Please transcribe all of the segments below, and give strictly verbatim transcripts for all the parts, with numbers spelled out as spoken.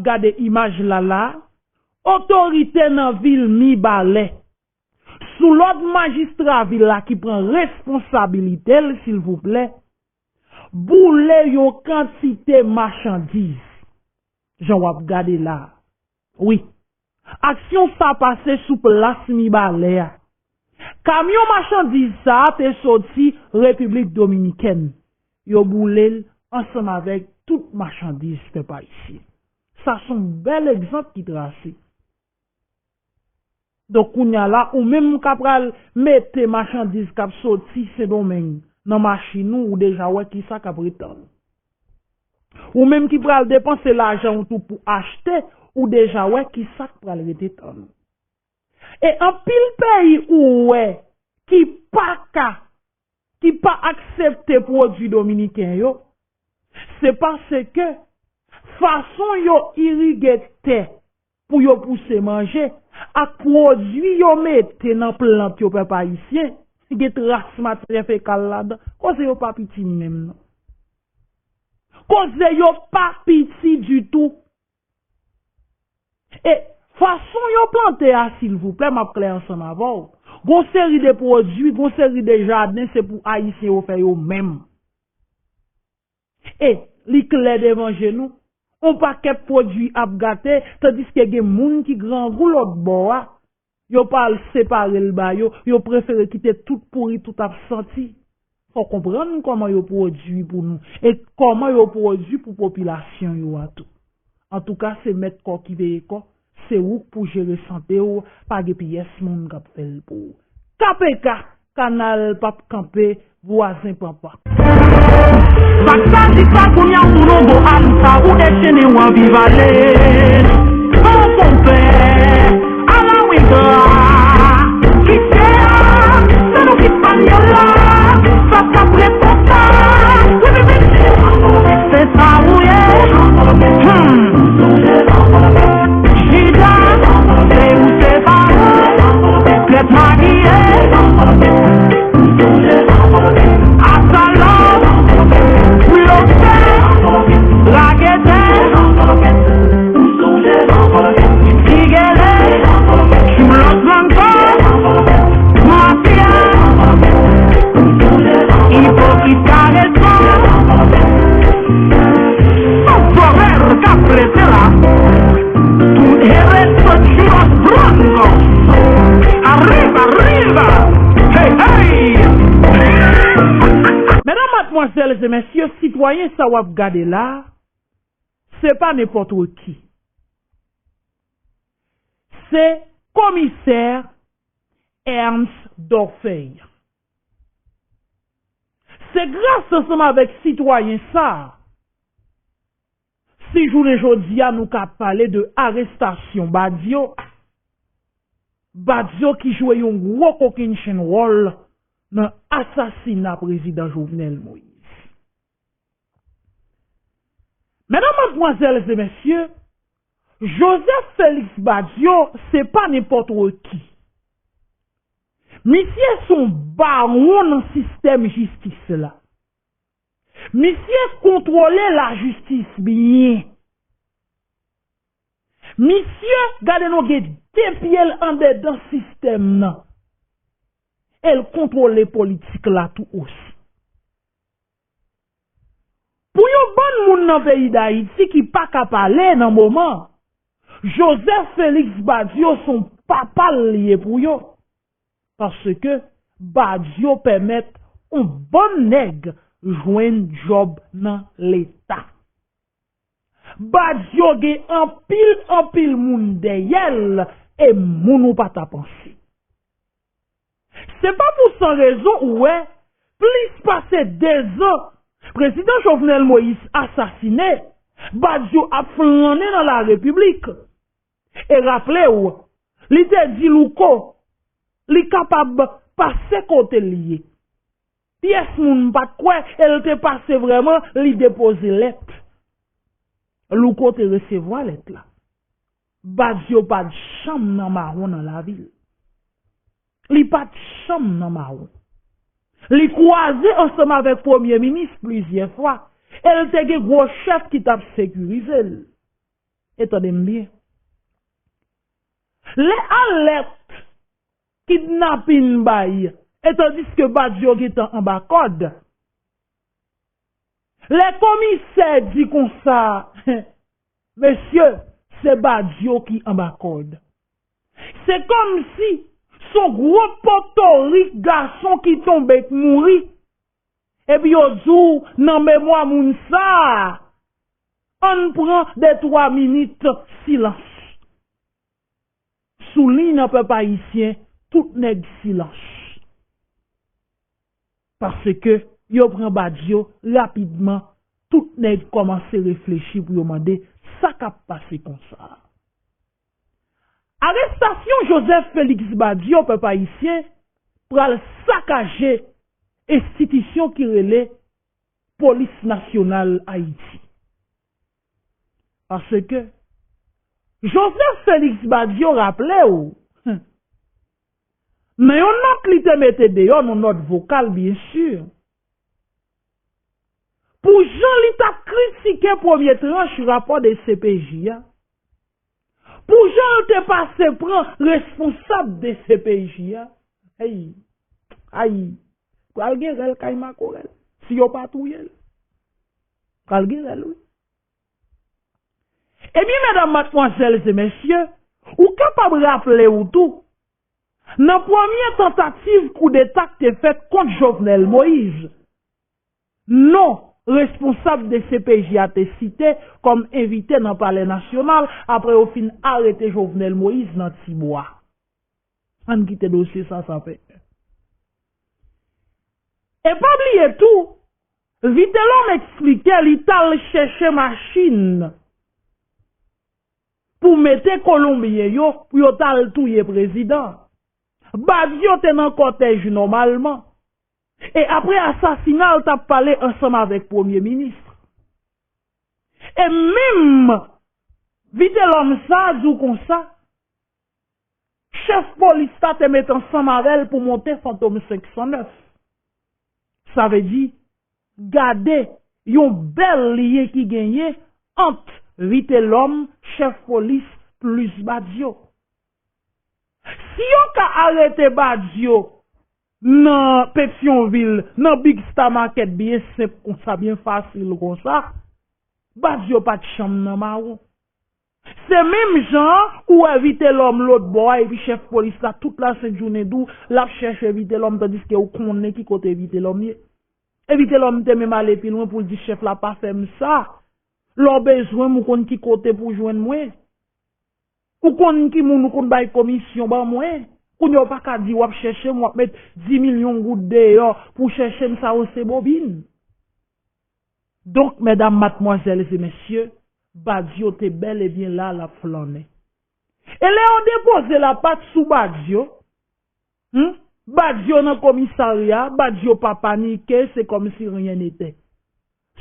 Gade imaj la la, otorite nan vil Mibalè, sou lòd majistra vil la ki pran responsabilite l, silvouplè, boule yon kantite machandiz. Jan w ap gade la. Wi. Aksyon sa pase sou plas Mibalè a. Kamyon machandiz sa a te soti Repiblik Dominikèn. Yo boule l ansanm avèk tout machandiz, pèp ayisyen. Sa se yon bèl egzanp ki trase. Donk, kounye a la, ou menm k ap pral mete machandiz k ap soti Sendomeng nan machin ou, ou deja wè kisa k ap ret tann ou. Ou menm ki pral depanse lajan ou tou pou achte, ou deja wè kisa k pral rete tann ou. E anpil peyi ou wè ki pa ka, ki pa aksepte pwodui dominiken yo, se paske fason yo irige tè pou yo pouse manje ak pwodui yo mete nan plant yo, pèp ayisyen, gen tras matyè fekal ladan. Koze yo pa piti menm non. Koze yo pa piti ditou. E fason yo plante a, silvouplè, m ap klè ansanm avè w. Gon seri de pwodui, gon seri de jaden, se pou ayisyen yo fè yo menm. E li klè devan je nou, yon pakèt pwodui ap gate, tandiske gen moun ki grangou lòt bò a, yo pa al separe l ba yo, yo prefere kite tout pouri, tout ap santi. Fò w konprann kòman yo pwodui pou nou e kòman yo pwodui pou popilasyon yo a tou. Antouka, se mèt kò ki veye kò, se ou k pou jere sante w, pa gen pyès moun k ap fè l pou ou. K P K, kanal p ap kanpe, vwazen panpan. Sa k sa di sa kounye a ou tounen w bo alis sa ou dechene w anvi vale. O konpè, ala wi gra. Kite a, se nou ki panyòl la. Sa k ap ret konsa. Wi, wi, wi. Se sa ou ye. Hmm. Jida, se ou se pa. Tèt makiye. Asalòm, blofè, raketè, tigele, joulòt manko, mafya, ipokrit karesan. Son fòrè k ap plese la. Tout erè sot chiròs blanco. Arriba, arriba. Hey, hey. Medam, madmwazèl e mesye, sitwayen sa w ap gade la, se pa nenpòt ki. Se komisè Ernst Dorfeuille. Se gras ansanm avèk sitwayen sa a, si jounen jodi a nou ka pale de arestasyon Badio, Badio ki jwe yon gwo kokennchenn wòl nan asasina prezidan Jovenel Moïse. Medam, madmwazèl e mesye, Joseph Félix Badio se pa nenpòt ki. Misye se yon bawon nan sistèm jistis la. Misye kontwole lajistis byen. Misye, gade non, gen de pye l andedan sistèm nan. E l kontwole politik la tou osi. Pou yon bann moun nan peyi Dayiti ki pa ka pale nan moman, Joseph Félix Badio se yon papa l ye pou yo. Paske Badio pèmèt yon bann nèg jwenn djòb nan Leta. Badio gen anpil, anpil moun dèyè l e moun ou pa ta panse. Se pa pou san rezon ou wè, plis pase dezan, prezidan Jovenel Moïse asasine, Badio ap flannen nan larepiblik. E raple w, li te di Louko, li kapab pase kote l ye. Pyès moun pa t kwè e l te pase vrèman, li depoze lèt. Louko te resevwa lèt la. Badio pa t janm nan mawon nan lavi l. Li pa t janm nan mawon. Li kwaze ansanm avèk premye minis plizyè fwa e l te gen gwo chèf ki t ap sekirize l. E tande m byen. Lè alèt kidnapin bay, e tandiske Badio gentan anba kòd. Lè komisè di konsa, mesye, se Badio ki anba kòd. Se kòmsi se yon gwo potorik gason ki tonbe k mouri. Epi yo di w nan memwa moun sa a, ann pran de twa minit silans. Sou liy nan pèp ayisyen, tout nèg silans. Paske yo pran Badio rapidman, tout nèg kòmanse reflechi pou yo mande sa k ap pase konsa. Arestasyon Joseph Félix Badio, pèp ayisyen, pral sakaje enstitisyon ki rele Polis Nasyonal Ayiti. Paske Joseph Félix Badio raple w, nan yon nòt li te mete deyò, nan nòt vokal, byen si, pou jan li t ap kritike premye tranch rapò de C P J a, pou jan l te pase pran responsab de C P J a, ay, ay, pral gen rèl kay makorèl, si yo pa touye l. Pral gen rèl, wi. Ebyen, medam, madmwazèl e mesye, ou kapab raple w tou, nan premye tantativ koudeta k te fèt kont Jovenel Moïse, non responsab de C P J a te site kòm envite nan Palè Nasyonal apre yo fin arete Jovenel Moïse nan Tibwa. Ann kite dosye sa, sa fè. E pa bliye tou, Vitelhomme eksplike li t al chèche machin pou mete Kolonbyen yo, pou yo t al touye prezidan. Badio te nan kòtèj nòmalman. E apre asasina l, t ap pale ansanm avèk premye minis. E menm Vitelhomme sa a di w konsa, chèf polis la te met ansanm avè l pou monte Fantom senk san nèf. Sa vle di, gade yon bèl lyen ki genyen ant Vitelhomme, chèf polis, plis Badio. Si yo ka arete Badio nan Petyonvil, nan Big Star Market, byen senp konsa, byen fasil konsa, Badio pa t janm nan mawon. Se menm jan an, ou wè Vitelhomme lòt bò a, epi chèf polis la, tout lasent jounen di w, l ap chèche Vitelhomme, tandiske ou konnen ki kote Vitelhomme ye. E Vitelhomme te menm ale pi lwen pou l di chèf la, pa fè m sa. Lè w bezwen m, ou konn ki kote pou w jwenn mwen. Ou konn ki moun ou konn bay komisyon ban mwen. Kounye a w pa ka di w ap chèche m, w ap met dis milyon goud deyò pou w chèche m, sa yo se bobin. Donk, medam, madmwazèl e mesye, Badio te bèl e byen la, l ap flannen. E lè yo depoze lapat sou Badio, hmm, Badio nan komisarya, Badio pa panike, se kòmsi rien n'était.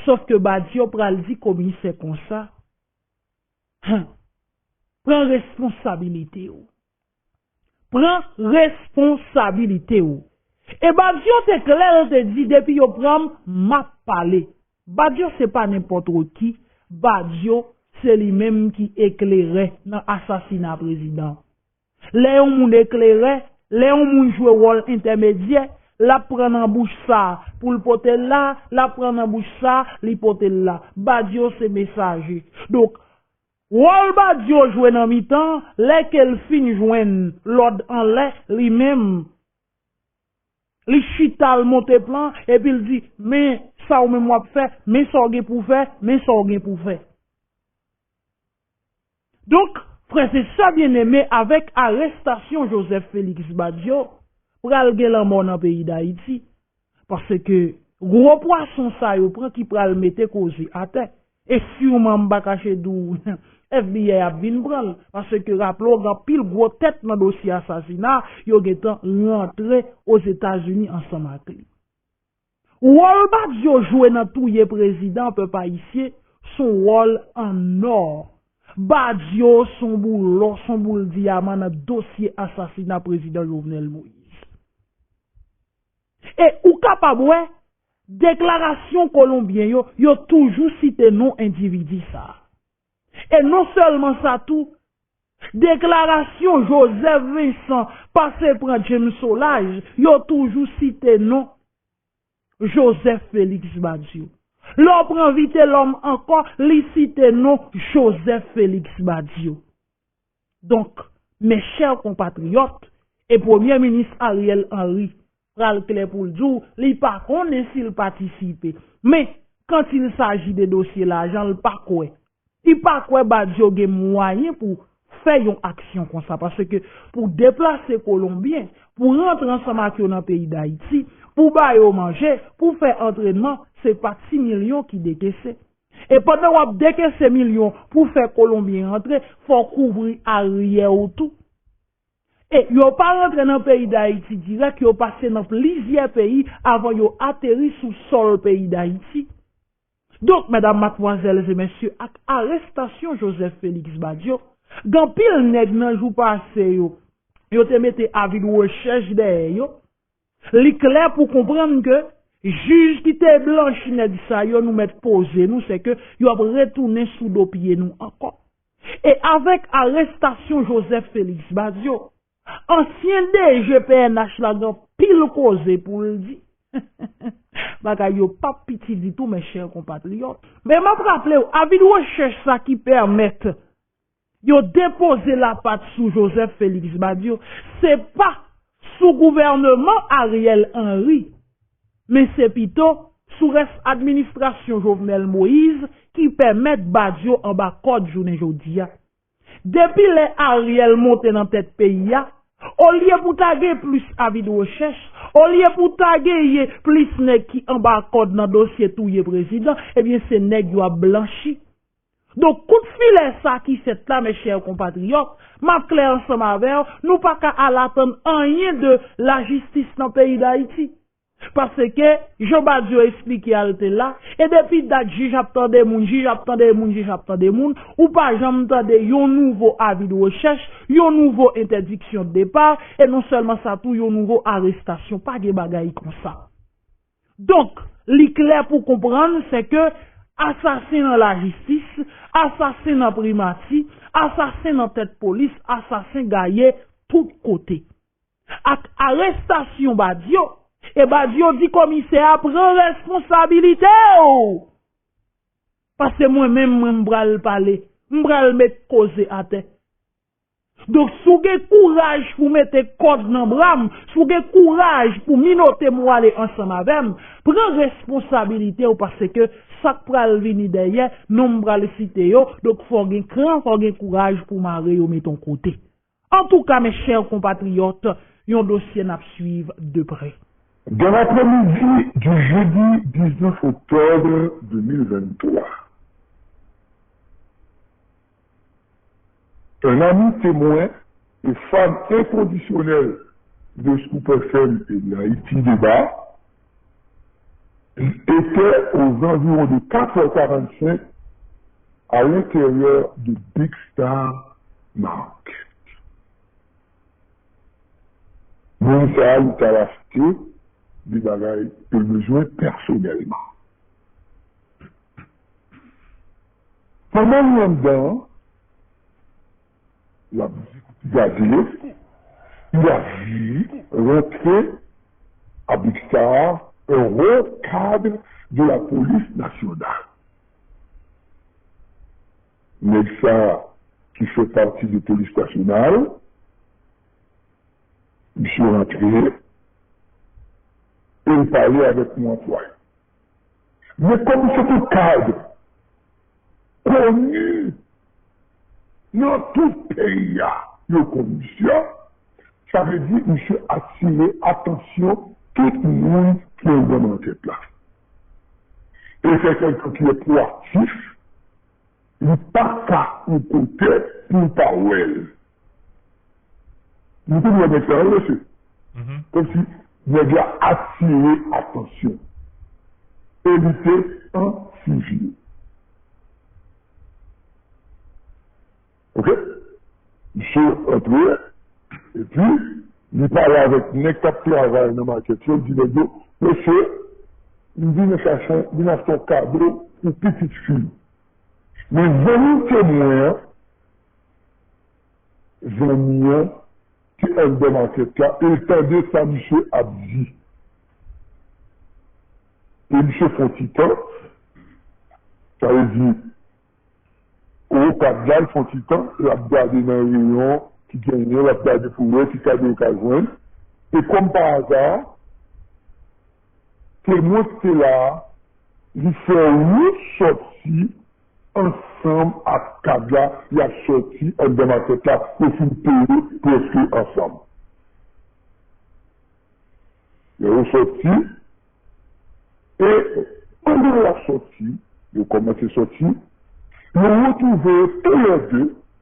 Sòf ke Badio pral di komisè konsa, Hen, pran responsabilite w. Pran responsabilite w. E Badio te klè, l te di, depi yo pran m, m ap pale. Badio se pa nenpòt ki. Badio se li menm ki eklerè nan asasina prezidan. Lè yon moun eklerè, lè yon moun jwe wòl entèmedyè, l ap pran nan bouch sa pou l pote l la, l ap pran nan bouch sa, li pote l la. Badio se mesaje. Donk, wòl Badio jwe nan mitan, lè ke l fin jwenn lòd anlè, li menm, li chita, l monte plan, epi l di, men sa w menm w ap fè, men sa w gen pou w fè, men sa w gen pou w fè. Donk, frè e sè byeneme, avèk arestasyon Joseph Félix Badio, pral gen lanmò nan peyi Dayiti. Paske gwo pwason sa yo pran ki pral mete koze atè. E siman, m pa kache di w, F B I ap vin pran l. Paske, raple w, gen anpil gwo tèt nan dosye asasina, yo gentan rantre Ozetazini ansanm ak li. Wòl Badio jwe nan touye prezidan pèp ayisyen, se yon wòl an nò. Badio se yon boul lò, se yon boul diyaman nan dosye asasina prezidan Jovenel Moïse. E ou kapab wè, deklarasyon Kolonbyen yo, yo toujou site non endividi sa a. E non sèlman sa tou, deklarasyon Joseph Vincent pase pran James Solages, yo toujou site non Joseph Félix Badio. Lè w pran Vitelhomme ankò, li site non Joseph Félix Badio. Donk, mes chers compatriotes, e Premye Minis Ariel Henry pral klè pou l di w li pa konnen si l patisipe. Men, quand il s'agit de dosye lajan, l pa kwè. Li pa kwè Badio gen mwayen pou fè yon aksyon konsa, paske pou deplase Kolonbyen, pou rantre ansanm ak yo nan peyi Dayiti, pou ba yo manje, pou fè antrènman, se pa ti milyon ki dekese. E pandan w ap dekese milyon pou fè Kolonbyen rantre, fò w kouvri aryè w tou. E yo pa rantre nan peyi Dayiti dirèk, yo pase nan plizyè peyi avan yo ateri sou sòl peyi Dayiti. Donk, medam, madmwazèl e mesye, ak arestasyon Joseph Félix Badio, gen anpil nèg nan jou pase yo, yo te mete avi de rechèch dèyè yo. Li klè pou konprann ke jij ki te blanchi nèg sa yo, nou mèt poze nou, se ke yo ap retounen sou do pye nou ankò. E avèk arestasyon Joseph Félix Badio, ansyen D G P N H la gen anpil koze pou l di. Bagay yo p ap piti ditou, mes chers compatriotes. Men m ap raple w, avi de rechèch sa ki pèmèt yo depoze lapat sou Joseph Félix Badio, se pa sou gouvènman Ariel Henry, men se pito sou rès administrasyon Jovenel Moïse ki pèmèt Badio anba kòd jounen jodi a. Depi lè Ariel monte nan tèt peyi a, olye pou ta gen plis avi de rechèch, olye pou ta genyen plis nèg ki anba kòd nan dosye touye prezidan, ebyen se nèg yo ap blanchi. Donk, kout filè sa ki fèt la, mes chers compatriotes, m ap klè ansanm avè w, nou pa ka al atann anyen de lajistis nan peyi Dayiti. Paske, jan Badio eksplike a l te la, e depi dat jij ap tande moun, jij ap tande moun, jij ap tande moun, ou pa janm tande yon nouvo avi de rechèch, yon nouvo entèdiksyon de depa, e non sèlman sa tou, yon nouvo arestasyon. Pa gen bagay konsa. Donk, li klè pou konprann, se ke asasen nan lajistis, asasen nan primati, asasen nan tèt polis, asasen gaye tout kote. Ak arestasyon Badio, e Badio di komisè a pran responsabilite w! Paske mwen menm, mwen m pral pale, m pral met koze atè. Donk, si w gen kouraj pou mete kòd nan bra m, si w gen kouraj pou minote m w ale ansanm avè m, pran responsabilite w, paske sa k pral vini dèyè, non m pral site yo, donk fò w gen kran, fò w gen kouraj pou w mare yo met yon kote. Antouka, mes chers compatriotes, yon dosye n ap swiv de prè. Dans l'après-midi du jeudi dix-neuf octobre deux mille vingt-trois, un ami témoin et fan inconditionnel de Scoop F M et de Haïti Débat était aux environs de quatre heures quarante-cinq à l'intérieur de Big Star Market. Moun sa a, li t al achte de bagay ke l bezwen pèsonèlman. Pandan li anndan an, l ap gade, il a vu rentrer à Big Star un haut cadre de la police nationale. Nèg sa a ki fè pati de polis nasyonal, misye rantre e l pale avèk yon anplwaye. Men kòm se te yon kad koni nan tout peyi a, yo konn misye, sa vle di misye atire atansyon tout moun ki anndan mantèt la. E se kèlkan ki pwoaktif, li pa ka yon kote pou w pa wè l. Nou konn wè nèg sa yo, mesye. Kòmsi nèg la atire atansyon. E li te an sivil. Oke? Misye antre, epi li pale avèk nèg k ap travay nan makèt yo, li di nèg yo, mesye, m vin chache, vin achte yon kado pou pitit fi m. Men zanmi temwen an, zanmi an te anndan makèt la e l tande sa misye ap di. E misye fè yon ti tan, sa vle di, o kad la, l fè yon ti tan, l ap gade nan reyon ki genyen, l ap gade pou wè ki kado l ka jwenn. E kòm pa aza, temwen ki te la a, li fè wout sòti ansanm ak kad la, y ap sòti anndan makèt la, yo fin peye prèske ansanm. Lè yo sòti, e pandan y ap sòti, yo kòmanse sòti, yo retwouve yo toulède,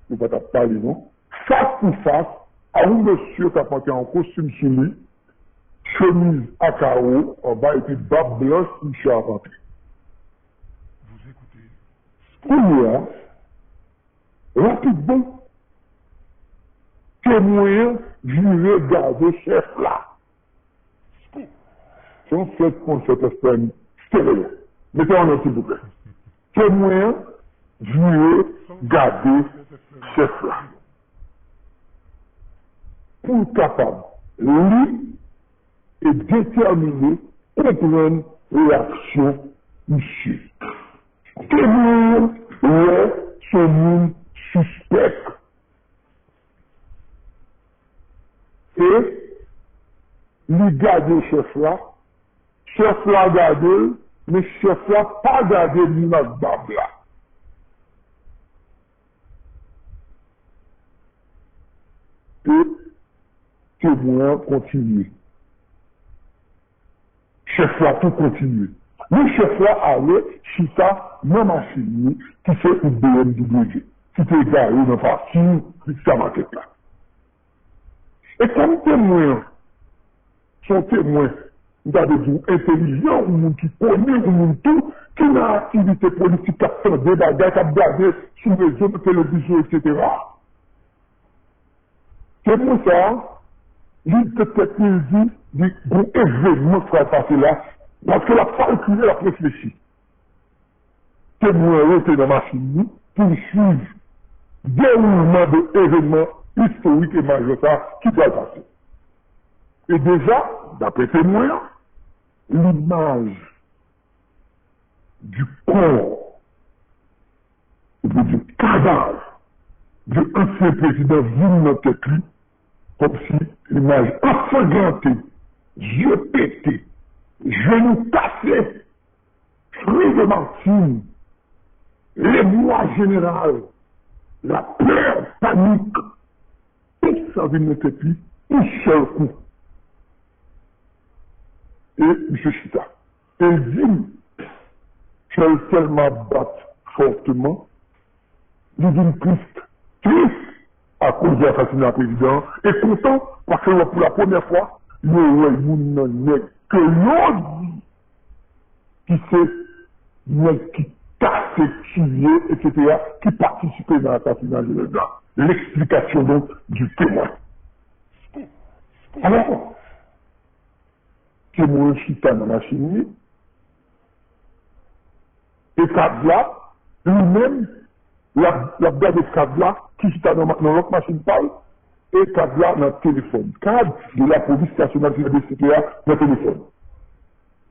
yo pa t ap pale non, fas pou fas a yon mesye k ap antre an kostim sou li, chemiz a kawo anba epi bab blanch misye ap antre. Kounye a, rapidman, temwen an vire gade chèf la. Se yon fèt pou yon fèt F M stereo. Mete yon nòt, silvouplè. Temwen an vire gade chèf la pou l kapab li e detèmine konprann reyaksyon misye. Temwen an wè se yon moun sispèk. E li gade chèf la, chèf la gade l, men chèf la pa gade moun ak bab la. E temwen an kontinye. Chèf la tou kontinye. Men chèf la ale chita nan machin li ki se yon B M W ki te gare nan pakin Pizza Market la. E kòm temwen an se yon temwen, m ta vle di w entelijan, yon moun ki konnen, yon moun tou ki nan aktivite politik, k ap tande bagay, k ap gade sou rezo, nan televizyon, etsetera. Temwen sa a, li petèt li di li gon evènman k pral pase la, paske l ap kalkile, l ap reflechi. Temwen an rete nan machin li pou l swiv dewoulman de evènman istorik e majè sa a ki pral pase. E deja, daprè temwen an, limaj du corps, ou peut dire kadav, de ansyen prezidan vin nan tèt li, kòmsi limaj ansanglante, zye pete, jenou kase, cri de Martine, l'émoi général, la peur, panique, tout sa vin nan tèt li yon sèl kou. E misye chita. E l di m, kè l tèlman bat fòteman, li vin tris, tris akoz de asasina prezidan an, e kontan paske l wè pou la premyè fwa, yo wè youn nan nèg ke yo di ki se nèg ki kase, tiye, etsetera, ki patisipe nan asasina Jovenel la. L'explication donc du témoin. Alò, temwen an chita nan machin li, e kad la, li menm, l ap, l ap gade kad la ki chita nan, nan lòt machin pa l, e kad la nan telefòn. Kad de la polis nasyonal ki nan D C P A nan telefòn.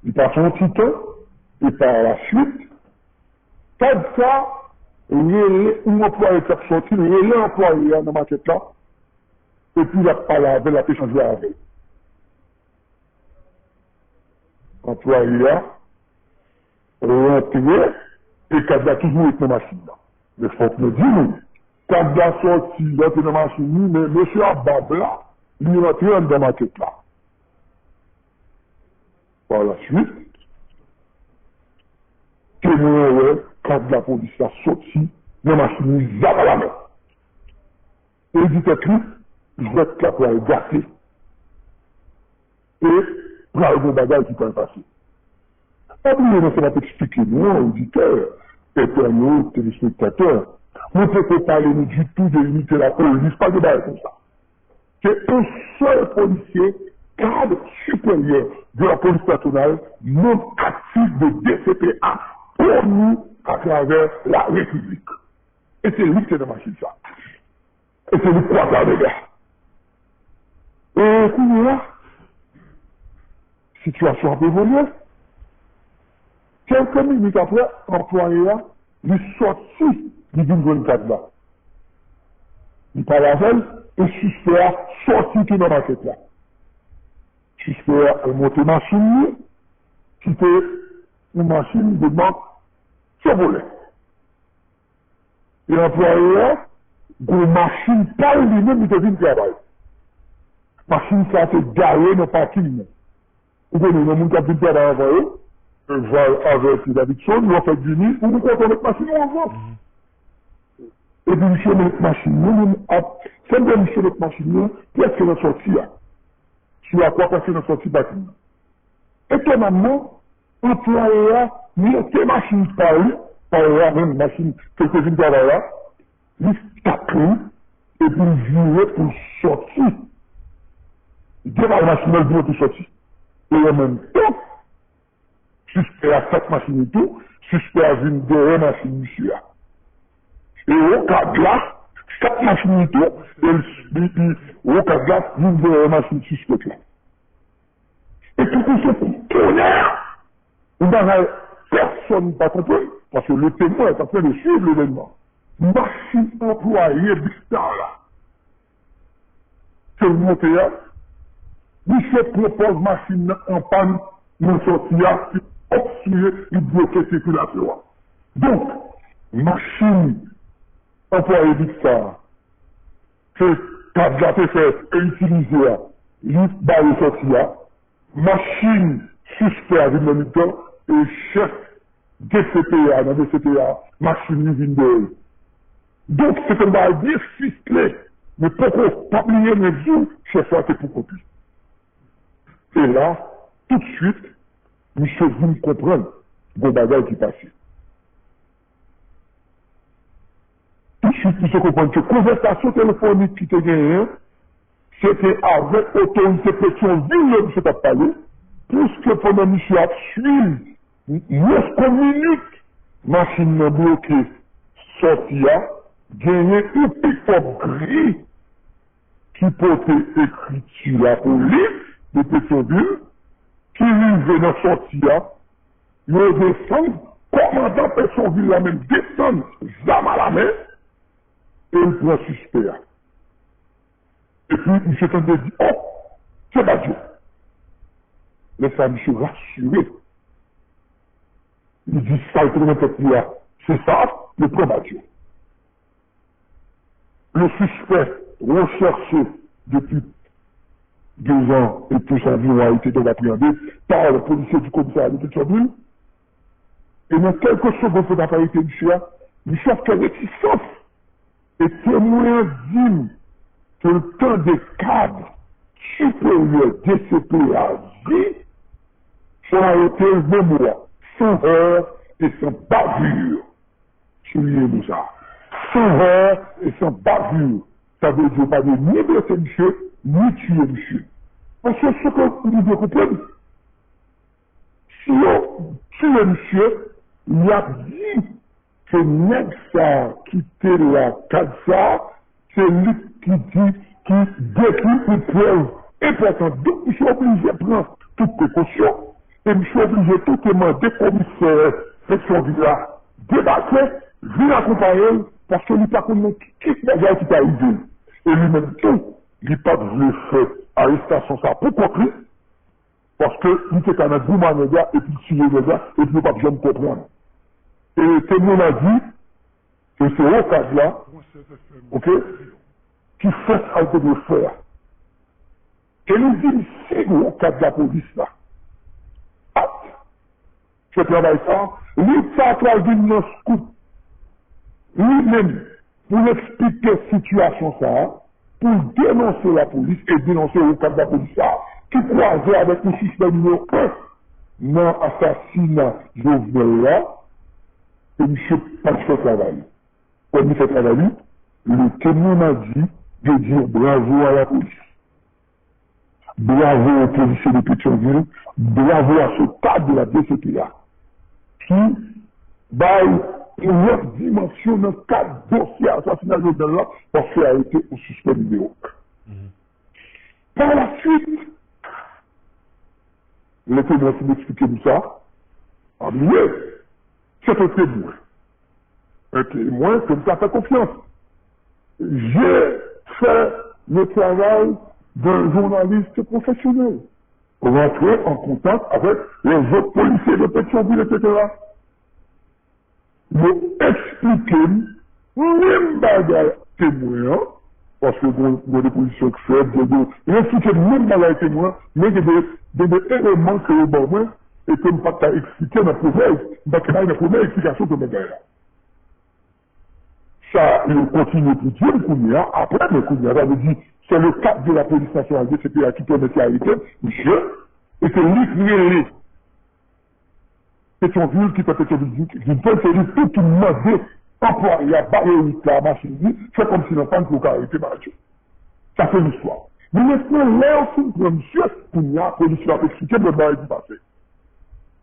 Li pase yon ti tan, e pa la swit, kad sa rele yon anplwaye k ap sòti, l rele anplwaye a nan makèt la, epi l ap pale avè l, l ap echanje avè l. Anplwaye a rantre e kad la toujou ret nan machin nan. Men fòk nou di nou, kad la sòti, l antre nan machin li, men mesye a bab la, li rantre anndan makèt la. Pa la swit, temwen an wè kad lapolis la sòti nan machin li, zam alamen. E l di tèt li, jwèt la pral gate. E pral gon bagay ki pral pase. Pa bliye nan sa m ap eksplike nou an, oditè, entènot, telespektatè, mwen poko pale nou ditou de inite lapolis, pa gen bagay konsa. Se yon sèl polisye, kad siperyè de la polis nasyonal, manm aktif de D C P A, pwomi atravè la Repiblik. E se li ki te nan machin sa. E se li k kwaze avèk la. E kounye a, sitiyasyon ap evolye. Kèlke minit apre, anplwaye a, li sòti, li vin jwenn kad la. Li pale avè l, e sispè a sòti tou nan makèt la. Sispè a al monte machin li, ki te yon machin de mak Chevrolet. E anplwaye a, gon machin pa l li menm li te vin travay. Machin sa te gare nan pakin nan. Ou konnen, nan moun k ap vin travay anvan yo, Val avèti Davidson, yo fèk vini, ou kontan met machin ou anvan. Epi misye met machin nan, men ap, sèl lè misye met machin nan, prèske nan sòti a. Sou la kwa prèske nan sòti pakin nan. Etonamman, anplwaye a monte machin pa li, pa l la menm, machin ke l te vin travay la, li stak li, epi l vire pou l sòti. Li degaje machin nan, l vire pou l sòti. E an menm tan, sispè a stak machin li tou, sispè a vin dèyè machin misye a. E okad la, stak machin li tou, e l, li, li, okad la vin dèyè machin sispèk la. E tout se kou tonè! Yon bagay pèsonn pa konprann, paske le temwen t ap tande swiv levènman. Machin anplwaye Big Star la, ke l monte a, misye pran pòz machin nan an pàn nan sòti a, li obstriye, li bloke sikilasyon an. Donk, machin anplwaye Big Star a, ke kad la te fè e itilize a, li bare sòti a, machin sispè a vin nan mitan, e chèf D C P A, nan D C P A, machin li vin dèyè l. Donk, se te yon bagay byen fisle, men poko, pa bliye, men di w, chèf la te pou kont li. E la, toutswit, misye vin konprann gon bagay ki pase. Toutswit, misye konprann ke konvèsasyon telefònik ki te genyen an, se te avèk otorite Petyonvil yo misye t ap pale, piske pandan misye ap swiv mwens ke minit machin nan bloke sòti a, genyen yon pikòp gri ki pote ekriti lapolis de Petyonvil, ki rive nan sòti a, yo desann, kòmandan Petyonvil la menm desann, zam alamen, e l pran sispè a. Epi, misye tande di, "O, se Badio." Lè sa, misye rasire. Li di sa l te nan tèt li a, se sa, yo pran Badio. Le suspect recherché depuis deux ans et plus environ a été donc appréhendé par les policiers du commissariat de Pétion-Ville. E nan kèlke segonn pou ta pa arete misye a, misye ap fè retisans. E temwen an di m ke l tande kad siperyè D C P A di, fò arete l nan mo a, sans heurts et sans bavure. Souliye mo sa. Sans heurts et sans bavure. Sa vle di yo pa dwe ni blese misye, ni tiye misye. Paske se ke nou dwe konprann, si yo tiye misye, y ap di ke nèg sa ki te la kad sa, se li ki di, ki detwi yon prèv enpòtan. Donk, misye oblije pran tout prekosyon. E misye oblije tou te mande komisè Petyonvil la debake, vin akonpaye l, paske li pa konn nan ki, ki bagay ki ta rive l. E li menm tou, li pa t vle fè arestasyon sa pou kont li, paske li te ka nan goumen nèg la, epi l tiye nèg la, epi yo p ap janm konprann. E temwen an di, e se okad la, oke, ki fè sa l te dwe fè a. E li di m si okad lapolis la ap fè travay sa, li ta pral vin nan Scoop li menm pou l eksplike sitiyasyon sa a, pou l denonse lapolis e denonse okad lapolis sa a, ki kwaze avèk yon sispè nimewo en nan asasina Jovenel la, e misye pa t fè travay li. Kòm li fè travay li, le temwen an di, yo di bravo à la police. Bravo aux policiers de Pétion-Ville, bravo à ce cadre de la D C P A qui Bay yon lòt dimansyon nan kad dosye asasina Jovenel la, paske arete yon sispè nimewo en. Par la suite, lè temwen fin eksplike m sa, pa bliye, se te temwen. Un témoin que m ka fè konfyans. J'ai fait le travail d'un journaliste professionnel. Rentrer en contact avec les autres policiers de Pétion-Ville, et cetera. Yo eksplike m menm bagay temwen an, paske gen gen depozisyon k fèt, gen gen, yo eksplike m menm bagay temwen an, men gen de, gen de eleman ke yo ban mwen e ke m pa t ka eksplike nan premyè, m pa t ka bay nan premyè eksplikasyon ke m bay la. Sa, yo kontinye pou di m kounye a, apre, men kounye a, sa vle di, c'est le cap de la police nationale, et cetera, ki pèmèt yo arete misye, e se li k rele Petyonvil, ki fè Petyonvil vin, vin fè, se li tou ki mande anplwaye a bare wout la a machin li, fè kòmsi l an pàn pou yo ka arete Badio. Sa se listwa. Men mentnan, lè yo fin pran misye, kounye a, polis yo ap eksplike m lòt bagay ki pase.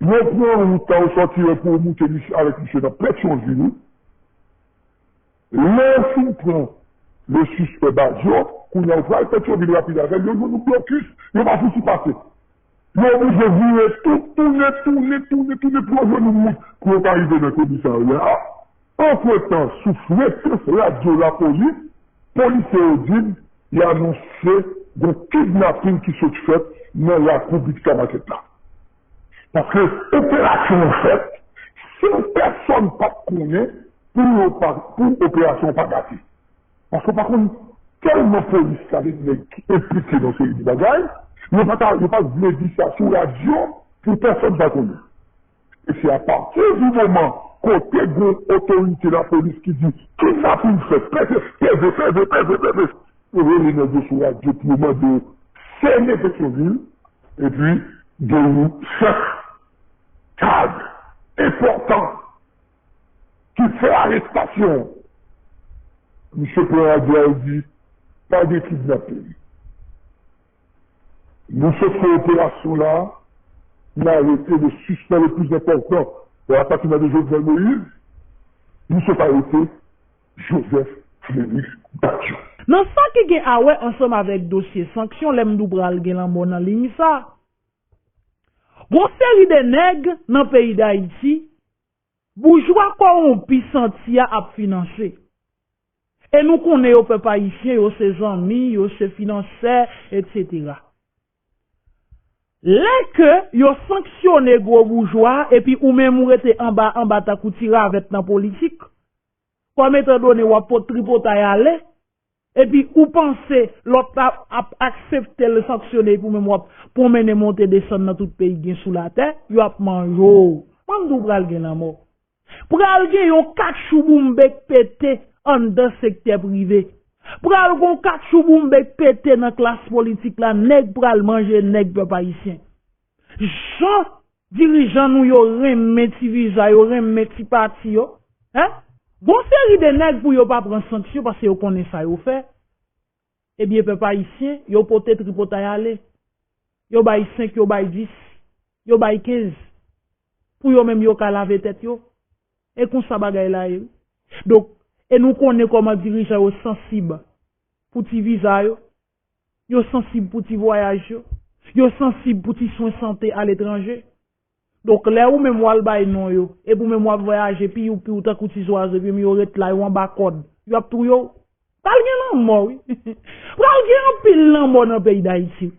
Yo pran wout la, yo sòti pou yo moute misye, avèk misye nan Petyonvil. Lè yo fin pran le sispè Badio, kounye a yo pral Petyonvil rapid avè l, yo jwenn yon blokis, yo pa fouti pase. Yo oblije vire tou, tounen, tounen, tounen, tounen pou yo jwenn yon wout pou yo ka rive nan komisarya a. Antretan, sou frekans radyo lapolis, polisye yo di n y anonse yon kidnaping ki sot fèt nan lakou Big Star Market la. Paske operasyon an fèt san pèsòn pa t konnen pou yo pa, pou operasyon an pa gate. Paske w pa konn tèlman polis la gen nèg ki enplike nan seri de bagay, yo pa ta, yo pa vle di sa sou radyo pou pèsòn pa konnen. E se apati di moman kote gen otorite lapolis ki di kidnaping fèt, peze, peze, peze, peze, peze, yo rele nèg yo sou radyo pou yo mande yo sene Petyonvil, epi gen yon chèf kad enpòtan ki fè arestasyon. Misye pran radyo a, li di, pa gen kidnaping. Nou sot fè operasyon la, nou arete le suspect le plus important dans l'assassinat de Jovenel Moïse. Nou sot arete Joseph Félix Badio. Nan sa ki gen a wè ansanm avèk dosye sanksyon, lè m di w pral gen lanmò nan liy sa, gon seri de nèg nan peyi Dayiti, boujwa kòwonpi santi a ap finanse. E nou konnen yo, pèp ayisyen, yo se zanmi, yo se finansè, etsetera. Lè ke yo sanksyone gwo boujwa, epi ou menm ou rete anba, anba tankou ti ravèt nan politik, kòm etandone w ap pot tripotay ale, epi ou panse lòt la ap aksepte l sanksyone, epi ou menm w ap pwonmennen monte desann nan tout peyi gen sou latè, yo ap manje w. Mwen m di w pral gen lanmò. Pral gen yon katchouboumbe k pete anndan sektè prive. Pral gon katchouboumbe k pete nan klas politik la, nèg pral manje nèg, pèp ayisyen. Jan dirijan nou yo renmen ti viza, yo renmen ti pati yo, en? Gon seri de nèg pou yo pa pran sanksyon paske yo konnen sa yo fè. Ebyen, pèp ayisyen, yo pote tripotay ale. Yo bay senk, yo bay dis, yo bay kenz. Pou yo menm yo ka lave tèt yo. E konsa bagay la ye, wi. Donk, e nou konnen kòman dirijan yo sansib pou ti viza yo. Yo sansib pou ti vwayaj yo. Yo sansib pou ti swen sante aletranje. Donk, lè ou menm w al bay non yo, epi ou menm w ap vwayaje, piwpiw tankou ti zwazo, epi yo ret la, yo anba kòd, yo ap touye w. Pral gen lanmò, wi. Pral gen anpil lanmò nan peyi Dayiti.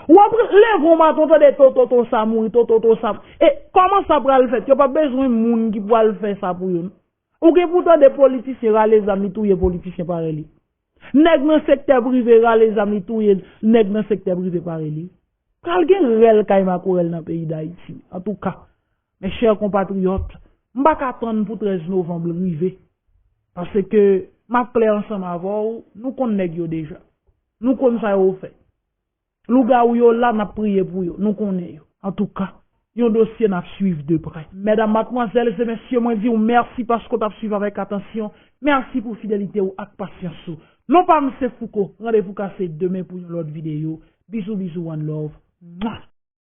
W ap leve yon maten, w tande to, to, to, sa mouri, to, to, to, sa. E kòman sa pral fèt? Yo p ap bezwen moun ki pral fè sa pou yo, non. Ou gen pou tande politisyen rale zam, li touye politisyen parèy li. Nèg nan sektè prive rale zam, li touye nèg nan sektè prive parèy li. Pral gen rèl kay makorèl nan peyi Dayiti. Antouka, mes chers compatriotes, m pa ka tann pou trèz novanm rive. Paske m ap klè ansanm avè w, nou konn nèg yo deja. Nou konn sa yo fè. Lougawou yo la, n ap priye pou yo. Nou konnen yo. Antouka, yon dosye n ap swiv de prè. Medam, madmwazèl e mesye, mwen di w mèsi paske w t ap swiv avèk atansyon. Mèsi pou fidelite w ak pasyans ou. Non pa m se Fouco. Randevou kase demen pou yon lòt videyo. Bizou, bizou, one love. Mwa!